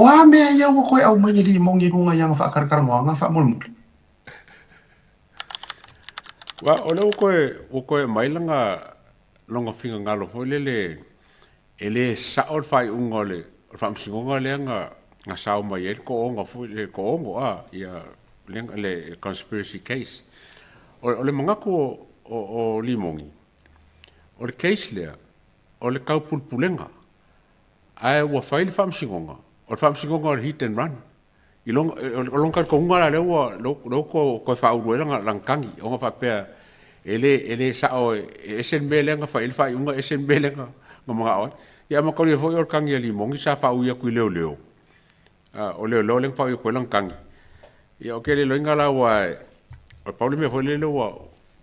O a mea ia ua toe aumai e Limogi i luga i ana faatalatalanoaga faamolemole? Aua o lea ua toe aumai lona finagalo foi lele e le sao le faaiuga o le faamasinoga lea na sao mai ai le toaono foi le toaono a ia le conspiracy case. O le manatu o Limogi, o le case lea o le taupulepulega, ae ua fai le faamasinoga, o le faamasinoga o le hit and run. I lona, o lona talitonuga la lea ua toe faaulu ai lana tagi, ona faapea e le sao, e ese le mea lea na fai ai le faaiuga, ese le mea lea na manao ai. Ia ae mataulia foi o le tagi a Limogi sa faaui atu i leoleo, o leoleo lea na faaui atu ai lana tagi. Ia ou te le iloaina la, aua o le pau le mea foi lele ua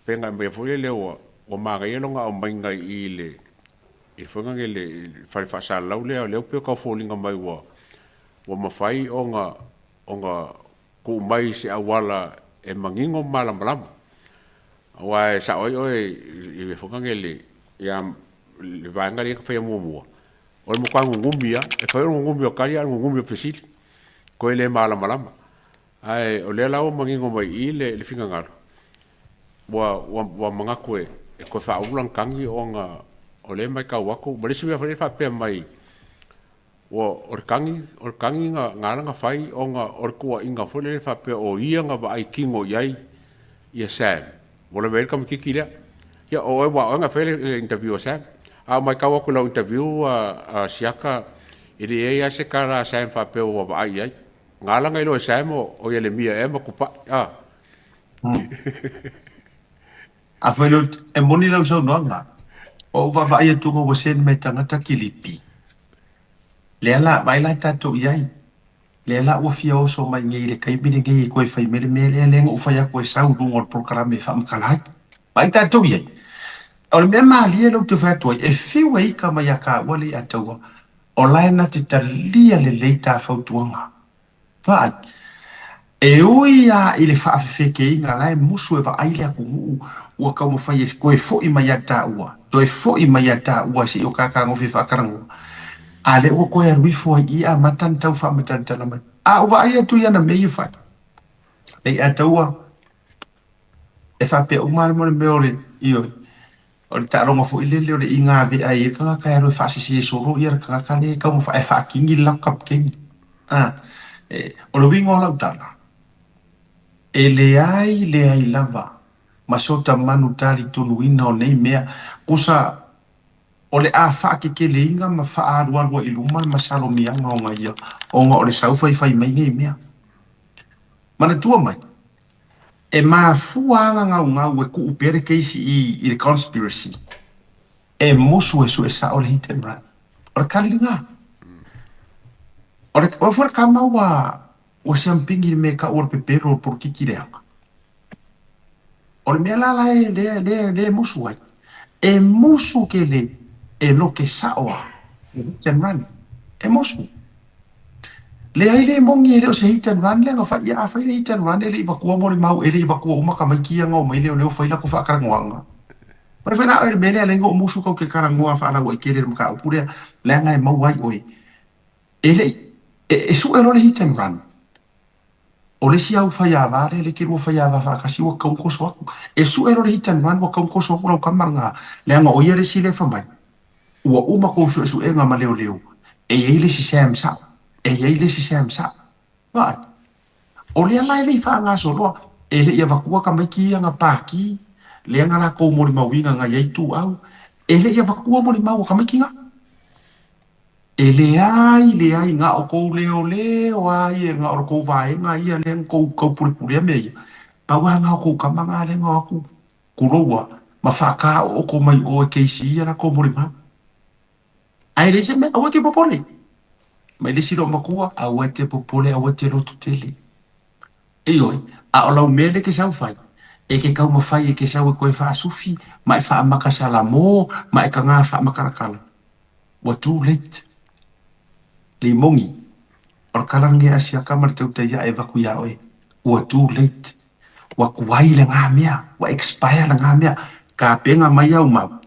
pei ona e aumaia foi lele ua manaia lona aumaiga i le foi lea le fale faasalalau lea, o lea pei e tau foliga mai ua mafai ona tuu mai i se auala e manino ma malamalama. Aua e sao ai oe i le foi lea ia le vaega lea na faia muamua, o le matua nunumi lava, e fai o le nunumi o tali a o le nunumi o fesili, toe le malamalama. Ae o lea la ua manino mai i i le finagalo, ua manatu e toe faaulu lana tagi ona o lea e matau atu. Ma le isi mea foi lea e faapea mai, o le tagi na ala ona fai ona o le tuuaiga foi lele faapea o ia na vaai tino i ai ia Sam, ua lavea ai le tamaitiiti lea. Ia o oe aua o oe na faia le interview a Sam. A o matau atu i lau interview a Siaka, e leai lava se tala a Sam faapea ua vaai i ai. Na ala ona iloa e Sam o Ielemia ea ma Tupai. Afai loa e moni lau saunoaga, ua ou vaavaai atu ua send mai e tagata kilipi. Lea la, vaai la tatou i ai. Lea la ua fia oso mai nei i le taimi lenei e toe fai mai le mea lea, lea na ou fai atu e sau i luga o le polokalame e faamatala ai. Vaai tatou i ai. O le mea malie lea ou te fai atu ai, e fiu e ika mai ia taua le i'a taua, o la e na te talia lelei ta fautuaga. Vaai, e ui lava i le faafefekeina la e musu e vaai le atunuu ua taumafai e toe foi mai ia taua, toe foi mai ia taua se i o ta fetagofi e faatalanoa, a lea ua toe alu ifo ai i i amata ona tau faamatalatala mai. A ou vaai atu i ana mea ia e fai, le i'a taua, e faapea uma lava le mea o le, ioe, o le taaloga foi lele o le igavea ai le tagata e alu e faasese solo ia le tagata lea e taumafai e faatini le latou kapikeni. A, o le uiga o lau tala, e leai leai lava ma se ota manu talitonuina o nei mea, kusa o le a faakekeleina ma faaalualu ai i luma le masalomiaga ona ia, ona o le sau faifai mai nei mea. Manatua mai, E mafua ana gaugau e tuu pea le case i le conspiracy e musu e sue sao le hit and run. O le tali lena. O le oe foi le tama ua ua siampigi i le mea e tau o le pepelo o le polokiki leaga. O le mea la la e lea lea lea e musu ai, e musu tele e loke sao a le hit and run. E musu. Leai le moni e le o se hit and run lea na fai. Ia a fai le hit and run e le i vatua molimau, e le i vatua uma tamaiti ia na omai leoleo fai latou faatalanoaga. Fai fai la oe i le mea lea alai na ou musu kau ke talanoa faalauaitele i le mataupu lea leaga e maua ai oe. E le i, e sue loa le hit and run, o le isi au faiava lea, le te lua faiava faatasi ua tatau ona toso atu. E sue loa le hit and run ua tatau ona toso atu lau tama lena, leaga o ia le isi lea e fai mai, Ua uma kou suesuega ma leoleo, e i ai le isi Sam sao, e i ai le isi Sam sao. Vaai, o lea la e le i faagasoloa, e le i avatua tamaiti ia na paki, lea na latou molimauina na i ai ituau, e le i avatua molimau a tamaiti na. E leai, leai, na o kou leoleo lava ia, na o le tou vaega ia lea na tou taupulepulea mea ia, pau lava na o tou tama na lea na o atu Kuloua ma faataooko mai o e keisi ia latou molimau. Ae leai se mea, aua e te popole. Mai le isi loomatua, aua e te popole, aua e te loto tele. Ioe, a o lau mea lea e te sau fai, e te taumafai e te sau e toe faasufi ma e faamaka salamo ma e taga faamakalatala. Ua too late. Limogi, o le tala lenei a Siaka ma le tautai ae avatu ia oe, ua too late. Ua tuai lena mea, ua expire lena mea. Tapena mai au mau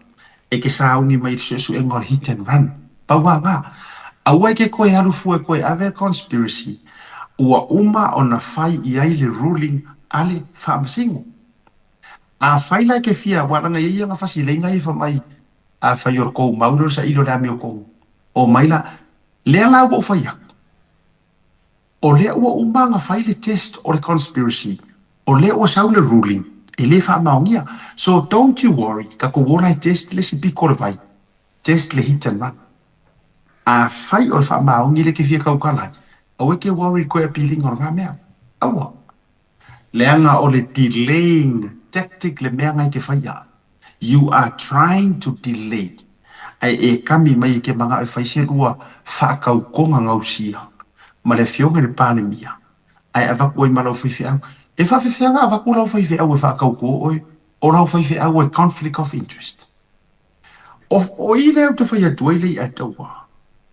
e te sauni mai i le suesuega o le hit and run. Pau lava lena. Aua e ke koe alu fua e koe ave le conspiracy, ua uma ona fai i ai le ruling a le Faamasino. Afai la e ke fia, aua leaga e i ai aga fasileiga ia fai mai, afai o le kou mau lea o le saili o le amiotonu, omai la, lea la ua ou fai atu, o lea ua uma ona fai le test o le conspiracy, o lea ua sau le ruling, e le faamaonia. So don't you worry, tatou o la e test le isi pito o le vai, test le hit and run. Afai o le faamaoni lea e te fia tautala ai, aua e te worry i le toe appeal ina o lena mea. Aua. Leaga o le delaying tactic le mea na e te faia. You are trying to delay ae e kami mai e te manao e fai se lua faatautoga gausia ma le afioga i le Palemia ae avatu ai ma lau faifeau. E faafefea na avatu lau faifeau e faatauto oe o lau faifeau e conflict of interest? O, o i lea ou te fai atu ai le i'a taua,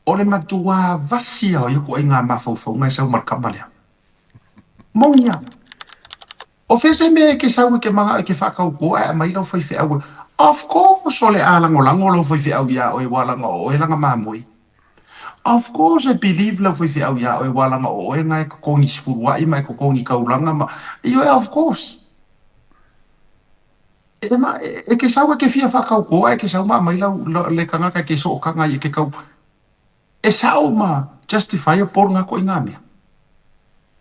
o le matuā vasi lava o ia ituaiga mafaufauga e sau ma le tama lea. Moni lava. O fea se mea e ke sau e ke manao e ke faatauto ae aumai lau faifeau e. Of course o le a lagolago lau faifeau iā oe ua laga o oe lana mamoe. Of course e believe lau faifeau iā oe ua laga o oe na e totogi sefulua'i ma e totogi taulaga ma, ioe of course. E ma, e ke sau e ke fia faatauto ae ke sau ma aumai lau, le tagata e ke sootaga ai e ke tau. E sao ma justifiable na ituaiga mea.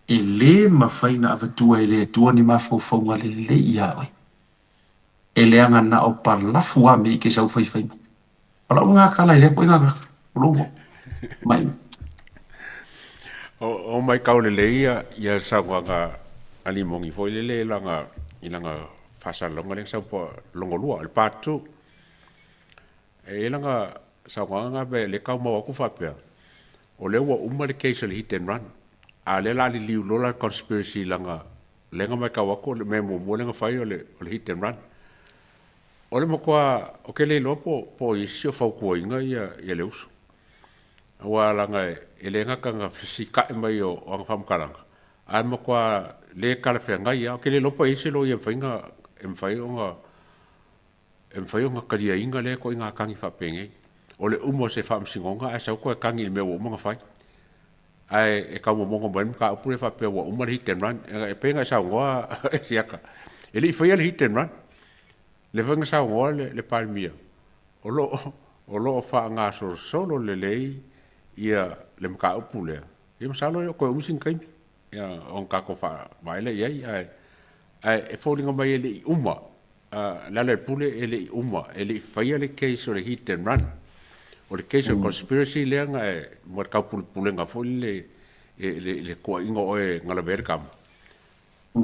E lē mafai na avatua e le Atua ni mafaufauga lelei iā oe. E leaga na o palafu a me i ke sau faifai mai. O lau lena tala i lea ituaiga tagata. O lou moʻo. Mai. O, o maitau lelei ia, ia saunoaga a Limogi foi lele i lana, i lana faasalalauga lea na sau po longa lua, le part 2. E i ai lana saunoaga na pe lea tau maua atu faapea, o lea ua uma le case o le hit and run, a o lea o le a liliu loa la le conspiracy leaga lea na matau atu o le mea muamua lea na fai o le, o le hit and run. O le matua, ou te le iloa po, po o i ai se isi o fautuaina ia, ia le uso. Aua leaga e le gata na fesitae mai o, o ana faamatalaga, ae matua le talafeagai lava. Ou te le iloa po o i ai se loia e mafai ona, e mafai ona E mafai ona taliaina lea ituaiga tagi faapenei. O le uma o se faamasinoga ae sau toe tagi i le mea ua uma ona fai. Ae e tau momono mai le mataupu lea faapea ua uma le hit and run. E pei ona e saunoa Siaka, e le i faia le hit and run. Lea foi na saunoa le, le Palemia, o lo o, o lo o faagasolosolo lelei ia le mataupu lea. Ia masalo e le o toe umi sina taimi. Ia ona tatou faavae lea i ai, ae, ae e foliga mai e le i uma le ala i le pule e le i uma, e le i faia le case o le hit and run. O le case o le conspiracy lea na e, mo le taupulepulega foi le, le, le tuuaiga o oe na lavea le tama.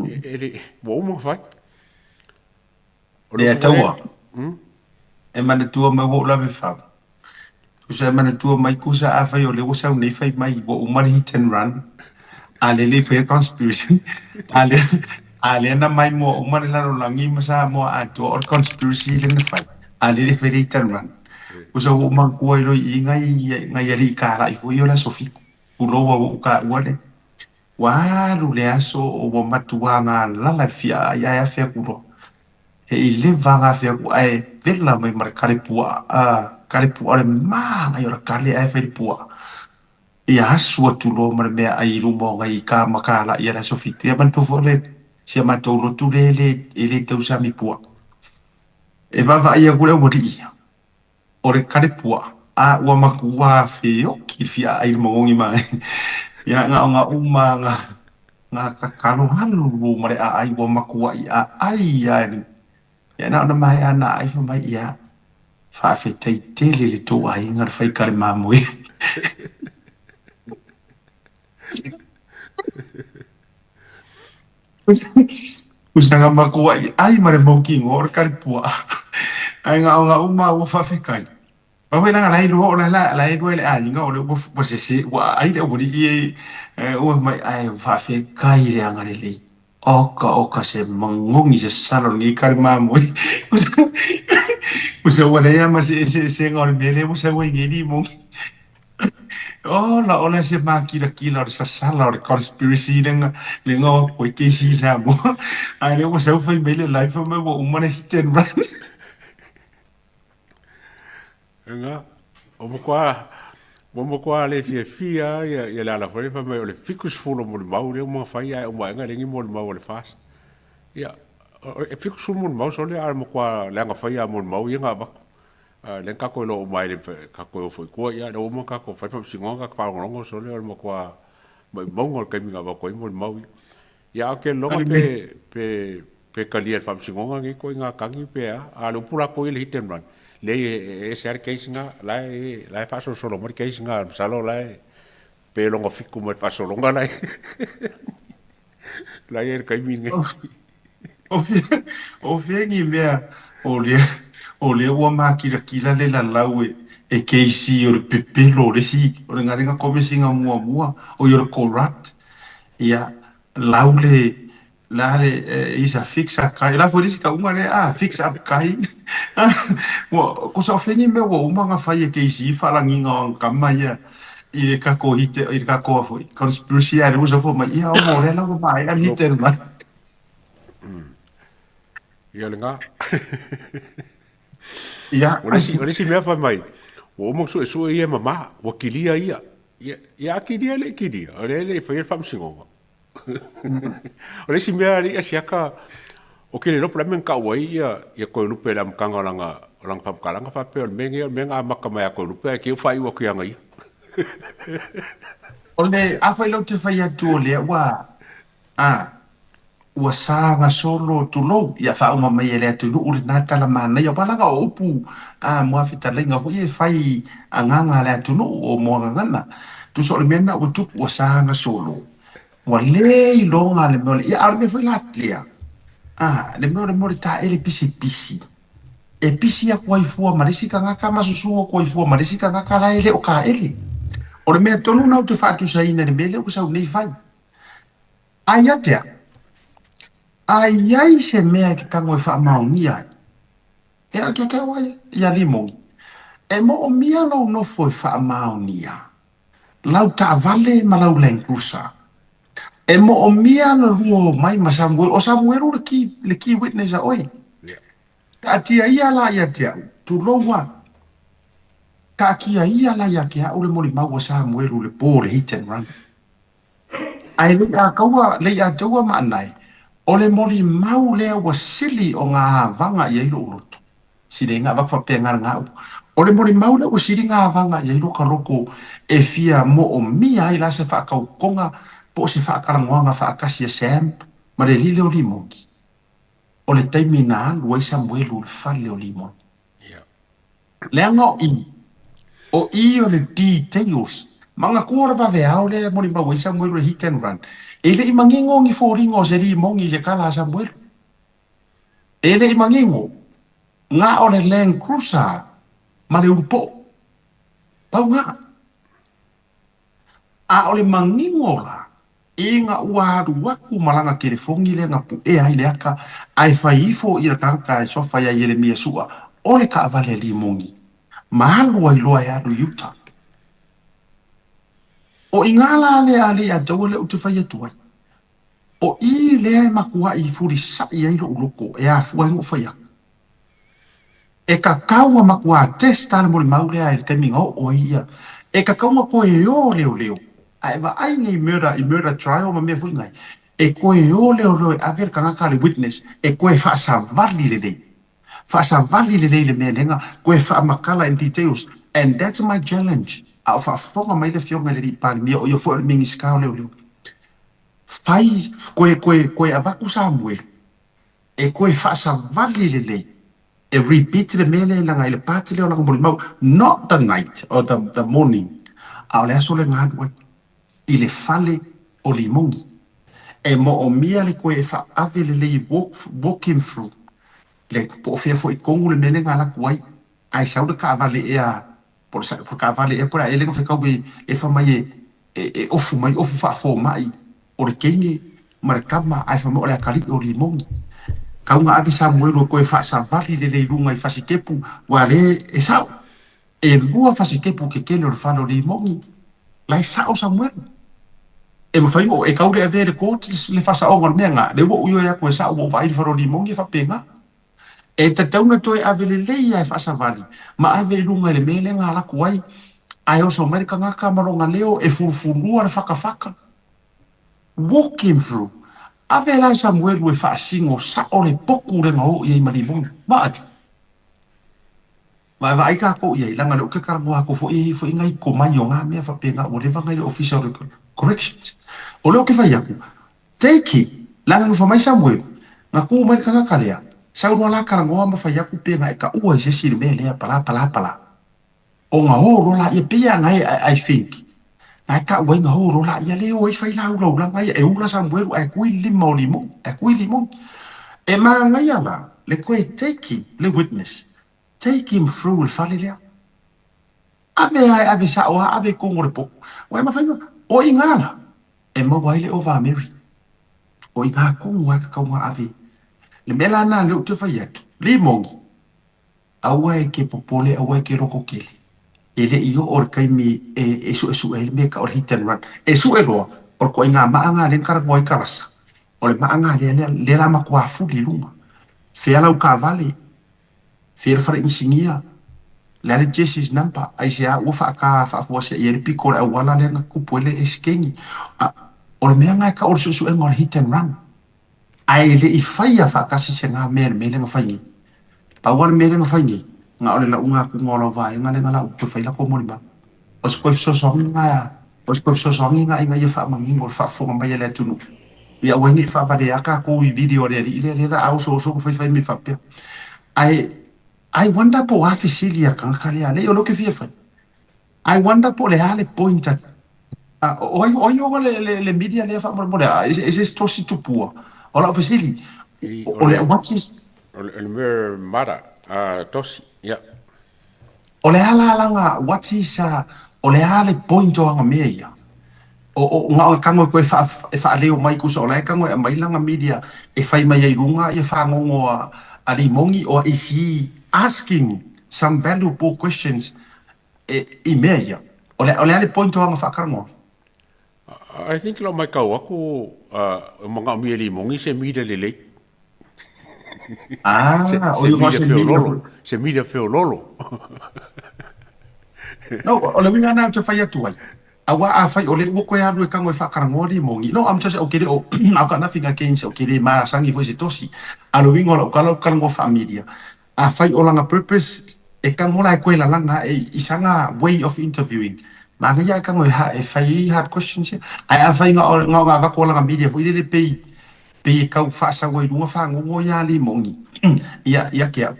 E, e le, ua uma ona fai. O le Lea upu foi lea, taua, e manatua mai ua ou lave fau. Tusa e manatua mai tusa afai o lea ua sau nei fai mai ua uma le hit and run, a lea e le i faia conspiracy, a lea, a lea na maimoa uma le lalolagi ma Samoa atoa o le conspiracy lea na fai, a lea e le i faia le hit and run. Tusa ua ou manatua ai loa i i nai, nai alii kalai foi ia o le aso Fitu, tulou ua ou taua le, ua alu le aso ua matua galala le fia aai ae afe atu loa. He i leva aga afe atu ae vela mai ma le kale puaa, kale puaa o le manaia o le kale ae fai le puaa. Ia asu atu loa ma le meaai i luma o nai kama kalai a le aso Fitu. Ia manatua foi le si a matou lotu lea e le, e le tausami puaa. E vaavaai atu le aualii ia, o le kale puaa, a ua matua feoki le fia aai i le manogi mai. Ia na o na uma na, na tatalo alu ma le aai ua matuai aai lava i le Ia na ona maea ana aai fai mai, ia, faafetai tele i le tou aiga le fai kale mamoe. Usa na matuai ai ma le mautinoa o le kale puaa. Ae na ona uma ua faafetai. Aua foi leaga la e iloa o la la e iloa e le aiga o lea ua ua sese ua aai le aualii e ua fai mai ae faafetai le agalelei. Oka oka se magogi sasala o lenei kale mamoe. Usa ua leai lava ma se eseesega o le mea lea ua sau ai nei limogi. Ola ola se makilatila o le sasala o le conspiracy lea na lea na o atu ai keisi i Samoa. Ae lea ua sau fai mai le live fai mai ua uma le hit and run. Ega, o matua, Ua matua le fiafia lava ia Leala foi lea fai mai o le 70 o molimau lea ua ma fai ae uma aega e leai ni molimau a le FAST. Ia, e 70 molimau sole a o le matua leaga fai lava o molimau ia na avatu. Lea na tatou iloa uma ai le tatou o foi i tua, ia lea ua uma ona tatou fai le faamasinoga tatou faalogologo sole o le matua maumauga o le taimi na avatu ai molimau ia. Ia ae ou te lagona pe talia e le faamasinoga nei ituaiga tagi pe a, a o le upu latou ia i le hit and run, leai e ese lava le case lena, o la e la e faasolosolo mai le case lena, masalo o la e pe logo fitu mai le faasologa la e la e i ai i le taimi lenei. O fea ni mea o lea, o lea ua makilatila le lalau e KC o le pepelo o le isi, o le galega komesina muamua, o ia o le corrupt. Ia, lau le, la le, is a fix up guy. La foi le isi tauga lea, ah, fix up guy. Ua, kosa o fea ni mea ua uma ona fai e KC faalagiga o ana tama ia i le tatou hit, i le tatou a foi, conspiracy a le ua sau mai, ia, o lea la ua maea le hit and run. Ia lena. Ia. O le isi mea fai mai, ua uma ona suesue ia e mama, ua kilia ia. Ia, ia a kilia e le i kilia, o lea e le i faia le faamasinoga. O le isi mea alii a siaka, ou te le iloa po o le a le mea na tau ai ia, ia Toelupe i le amataga o lana faamatalaga faapea o le mea lenei o le mea na amata mai ia Toelupe ae te i ua faaiu atu ia ia. O le, afai lau te fai atu o lea ua, a, Ua sagasolo, tulou, ia faauma mai e le atunuu lena tala manaia, aua leaga o upu a muafetalaiga foi e fai agaga a le atunuu o Moagagana. Tusa o le mea lena ua tupu, ua sagasolo, ua le iloga le mea o le, ia a o le mea foi la lea, a, le mea o le mea o le taele pisipisi, e pisi atu ai fua ma le isi tagata ma susu atu ai fua ma le isi tagata la e le o taele. O le mea tonu lena ou te faatusaina i le mea lea ua sau nei fai. A ia te au, a i ai se mea e te tago e faamaonia ai, e au kia kau ai ia Limoni, e moomia lou nofo e faamaonia lau taavale ma lau Land Cruiser. E moomia le lua omai ma Samuelu, o Samuelu le key, le key witness a oe. Taatia ia la ia te au, tulou a. Taatia ia la ia te au le molimau a Samuelu le po o le hit and run. Ae lei ataua, lei ataua ma anae, o le molimau lea ua sili o ngā avaga i ai lou loto. Sili ai ngā avaka faapea ngā ngā upu. O le molimau lea ua sili ngā avaga i ai loka loko e fia moomia ai la se faakaukoga po o se faakalagoaga faatasi a Sam ma le alii lea o Limoni. O le taimi na alu ai Samuelu i le fale o Limoni. Leaga o i, o i o le details. Manatua o le vaveao lea e molimau ai Samuelu i le hit and run. E le i manino ni foliga o se limoni i se tala a Samuelu. E le i manino, na o le Land Cruiser ma le ulu poo. Pau na. A o le manino la, ina ua alu atu ma lana telefoni lea na puea ai le ata ae fai ifo i le tagata e suafa ia Ieremia Sua o le taavale a Limoni, ma alu ai loa e alu i uta. O i ina la lea a Leiataua lea ou te fai atu ai, o i lea e matuai fulisaʻi ai loʻu loto e afua ai ona ou fai atu. E tatau ona matua test lava le molimau lea i le taimi na oo ai ia. E tatau ona toe o leoleo ae vaai nei murder i murder trial ma mea foi nei, e toe o leoleo e ave le tagata le witness e toe faasavali lelei. Faasavali lelei le mea lea toe faamatala in details and that's my challenge a o faafofoga mai le afioga i le alii Palemia o ia foi o le Minisita o Leoleo. Fai toe toe toe avatu Samuelu e toe faasavali lelei e repeat le mea lea leaga i le part lea o lana molimau not the night or the morning a o le aso lea na alu ai i le fale o Limoni e moomia le toe e faaave lelei walk, walk him through le po o fea foi tonu le mea lea na alu atu ai ae sau le taavale ea po o le taavale ea po o le a ea lea na fetau e fai mai e ofu mai, ofu faafomai o le teine ma le tama ae fai mai o le atalii o Limoni. Tau na ave Samuelu e toe faasavali lelei i luga i fasitepu, ua lea e sao. E lua fasitepu tetele o le fale o Limoni, la e sao Samuelu. E mafai ona e tau le avea i le court le faasaoga o le mea lena, lea ua ou ioe atu e sao ua ou vaai i le fale o Limoni e faapena. E tatau ona toe ave lelei lava e faasavali ma ave i luga i le mea lea na alu atu ai. Ae oso mai le tagata ma lona leo e fulufulua le fatafata. Walk him through. Ave la e Samuelu e faasino sao le potu le na oo i ai ma Limoni. Vaai. Vaavaai tatou i ai, leaga o lea ou te talanoa atu foi e i ai foi nai tomai o na mea faapena ua leva na i le Ofisa o le Corrections. O lea ou te fai atu, take it, leaga na fai mai Samuelu, na tu mai le tagata lea, sau loa la talanoa ma fai atu pe na e taua i se isi i le mea lea, pala pala pala. Ona o loa laia, pei lava na e, I think, na e tau ai na o loa laia lea e o ai fai la ulaulaga ia, e ula Samuelu ae tui le lima o Limoni, ae tui Limoni. E manaia la le toe taking le witness, take him through le fale lea. Ave lava e ave sao lava, ave i totonu o le potu. Ua e mafai ona, o i ina la e maua ai le ova a Mary. O i ina tonu lava e tatau ona ave. Le mea la lena lea ou te fai atu, Limoni, Aua e te popole, aua e te lototele. E le i oo le taimi e suesue ai le mea e tau o le hit and run. E sue loa, o le ituaiga maa lena lea na talanoa ai Kalasa. O le maa lena lea, lea la matua fuli i luga. Fea lau taavale? Fea le fale inisinia? Le a le chassis number? Aisea ua faata faafuasei ai le pito o le auala lea na tupu ai le esekeni? O le mea lena e tau o le suesuega o le hit and run. Ae le i faia faatasi se ga mea i le mea lea na fai nei. Pau lava le mea lea na fai nei, na o le lauga atuga o lau vaega lea na lau toe fai lako molimau. O se toe fesoasoani na, o se toe fesoasoani na ina ia faamanino le faafofoga mai a le atunuu. Ia aua ai ne i faavalea tatou i video a le alii lea, lea la a osooso ma faifai mea faapea. Ae I wonder po o a fesili a le tagata lea, leai o lea ou te fia fai. I wonder po o le a le point a o ai o ai ona le media lea faamolemole a e se isi tosi tupua. O lau fesili o le what is o le mea mara a tosi ia. O le a la lana what is o le a le point o ana mea ia? O o na o le tago e toe e faaleo mai tusa o la e tago e aumai lana media e fai mai ai i luga ia fagogo a Limoni or is he asking some valuable questions E, i mea ia. O le, o le a le point o ana faatalanoa? I think lau maitau atu e manaomia e Limoni se media lelei. Ah, se, o se iuga media se media feololo, foi. se media feololo. No, o le uiga lena ou te fai atu ai. Aua afai o lea ua toe alu e tago e faatalanoa Limoni. No, I'm just, ou te le o, I've got nothing against, ou te le malasagi foi i se tosi. A o le uiga o lau tala, ou te talanoa faa-media. Afai o lana purpose e tago la e koe lalaga ae i sana way of interviewing, manaia ae tago e ha e fai ai hard questions ia. Ae afai na o na o na avatu o lana media foi lele pei pei e tau faasau ai luga fagogo ia alii moni ia ia te au.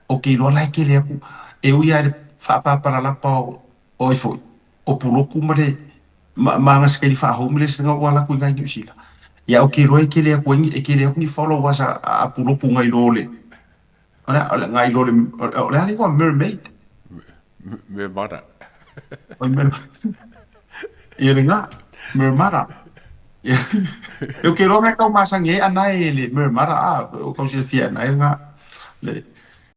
Ou te iloa la e tele atu e ui lava i le faapapalalapa o o ai foi o Puloku ma le ma ma ana sikaili faa-homeless lena ua alu atu i ina i Niu Sila. Ia ou te iloa e tele atu ai ni e tele atu ni followers a a Puloku nai lo le O le, o le, ngai lo le, o le a le igoa mermaid? Mermada. Oi mermaid. Ia le ngā, mermada. Ia, e ke roa ngai tau masangi e ana e le mermada a, o kau silafia ana e ngā. Le.